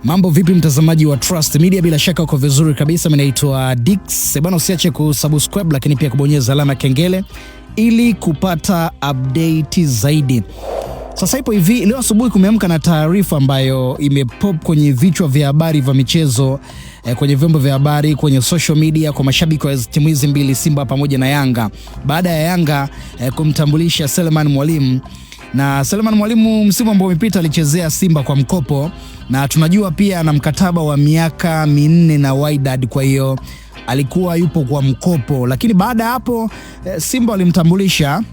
Mambo vipi mtazamaji wa Trust Media, bila shaka uko vizuri kabisa. Mimi naitwa Dix bana, usiache kusubscribe lakini pia kubonyeza alama ya kengele ili kupata update zaidi. Sasa ipo hivi, leo asubuhi kumeamka na taarifa ambayo imepop kwenye vichwa vya habari vya michezo kwenye vyombo vya habari, kwenye social media, kwa mashabiki wa timu hizi mbili, Simba pamoja na Yanga, baada ya Yanga kumtambulisha Seleman Mwalimu. Na Seleman Mwalimu msimu ambao umepita alichezea Simba kwa mkopo, na tunajua pia ana mkataba wa miaka 4 na Wydad, kwa hiyo alikuwa yupo kwa mkopo, lakini baada ya hapo Simba walimtambulisha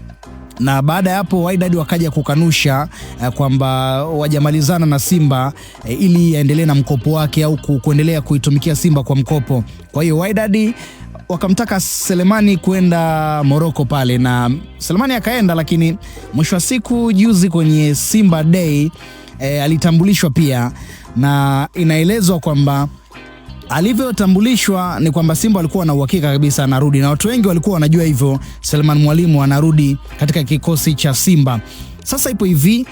na baada ya hapo Wydad wakaja kukanusha kwamba wajamalizana na Simba ili aendelee na mkopo wake au kuendelea kuitumikia Simba kwa mkopo. Kwa hiyo Wydad wakamtaka Selemani kwenda Morocco pale na Selemani akaenda, lakini mwisho wa siku juzi kwenye Simba Day alitambulishwa pia, na inaelezwa kwamba alivyotambulishwa ni kwamba Simba walikuwa na uhakika kabisa anarudi, na watu wengi walikuwa wanajua hivyo, Seleman Mwalimu anarudi katika kikosi cha Simba. Sasa ipo hivi,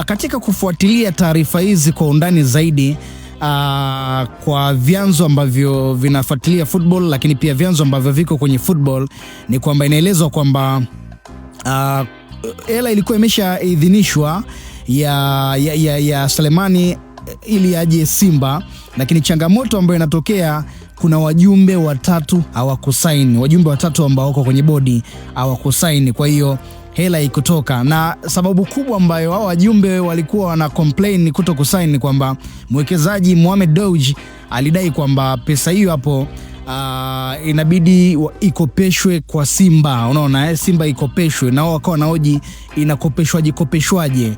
katika kufuatilia taarifa hizi kwa undani zaidi, kwa vyanzo ambavyo vinafuatilia football, lakini pia vyanzo ambavyo viko kwenye football, ni kwamba inaelezwa kwamba hela ilikuwa imeshaidhinishwa ya Selemani ili aje Simba, lakini changamoto ambayo inatokea, kuna wajumbe watatu hawakusaini, wajumbe watatu ambao wako kwenye bodi hawakusaini, kwa hiyo hela ikutoka. Na sababu kubwa ambayo hao wajumbe walikuwa wana complain kuto kusaini kwamba mwekezaji Mohamed Dewji alidai kwamba pesa hiyo hapo inabidi ikopeshwe kwa Simba, unaona Simba ikopeshwe, na wao wakawa wanahoji inakopeshwaje, kopeshwaje?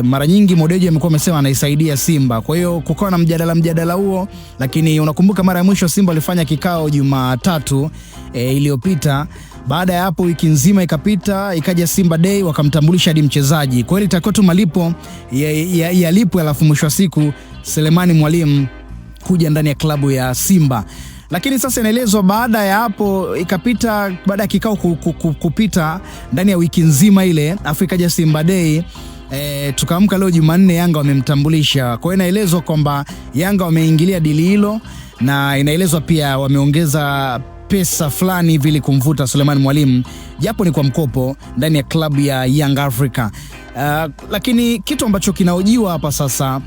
Mara nyingi Modejo amekuwa amesema anaisaidia Simba, kwa hiyo kukawa na mjadala huo, lakini unakumbuka mara ya mwisho Simba walifanya kikao Jumatatu iliyopita. Baada ya hapo wiki nzima ikapita, ikaja Simba Day wakamtambulisha hadi mchezaji. Kwa hiyo ilitakiwa tu malipo yalipwe, alafu mwisho wa siku Selemani Mwalimu kuja ndani ya klabu ya Simba. Lakini sasa inaelezwa baada ya hapo ikapita, baada ya kikao kupita ndani ya wiki nzima ile, afu ikaja Simba Day. Tukaamka leo Jumanne, Yanga wamemtambulisha. Kwa hiyo inaelezwa kwamba Yanga wameingilia dili hilo, na inaelezwa pia wameongeza pesa fulani hivi ili kumvuta Suleiman Mwalimu japo ni kwa mkopo ndani ya klabu ya Young Africa. Lakini kitu ambacho kinahojiwa hapa sasa,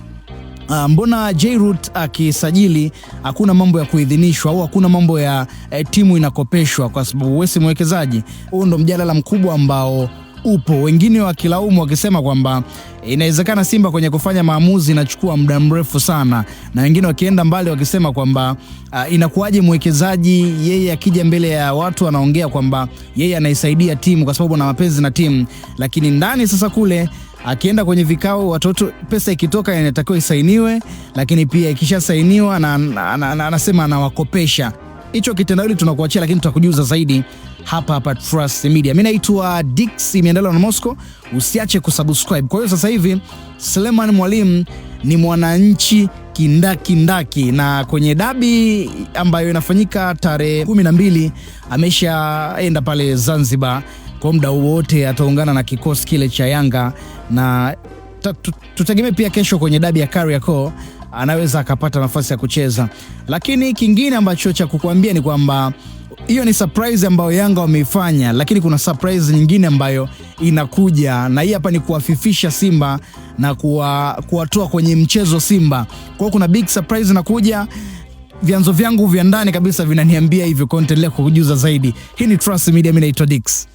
mbona Jairut akisajili hakuna mambo ya kuidhinishwa au hakuna mambo ya timu inakopeshwa kwa sababu wewe si mwekezaji? Huu ndo mjadala mkubwa ambao upo, wengine wakilaumu wakisema kwamba inawezekana Simba kwenye kufanya maamuzi inachukua muda mrefu sana, na wengine wakienda mbali wakisema kwamba inakuwaje mwekezaji yeye akija mbele ya watu anaongea kwamba yeye anaisaidia timu kwa sababu ana mapenzi na timu, lakini ndani sasa kule akienda kwenye vikao watoto, pesa ikitoka inatakiwa isainiwe, lakini pia ikishasainiwa na anasema anawakopesha. Hicho kitendawili tunakuachia, lakini tutakujuza zaidi hapa hapa Trust Media. Mimi naitwa Dix, imeandaliwa na Moscow. Usiache kusubscribe. Kwa hiyo sasa hivi Seleman Mwalimu ni mwananchi kindakindaki, na kwenye dabi ambayo inafanyika tarehe 12 ameshaenda pale Zanzibar. Kwa muda wote ataungana na kikosi kile cha Yanga, na tutegemee pia kesho kwenye dabi ya Kariakoo anaweza akapata nafasi ya kucheza. Lakini kingine ambacho cha kukuambia ni kwamba hiyo ni surprise ambayo Yanga wameifanya, lakini kuna surprise nyingine ambayo inakuja, na hii hapa ni kuwafifisha Simba na kuwatoa kwenye mchezo Simba. Kwa hiyo kuna big surprise inakuja. Vyanzo vyangu vya ndani kabisa vinaniambia hivyo, kwa nitaendelea kukujuza zaidi. Hii ni Trust Media, mimi naitwa Dix.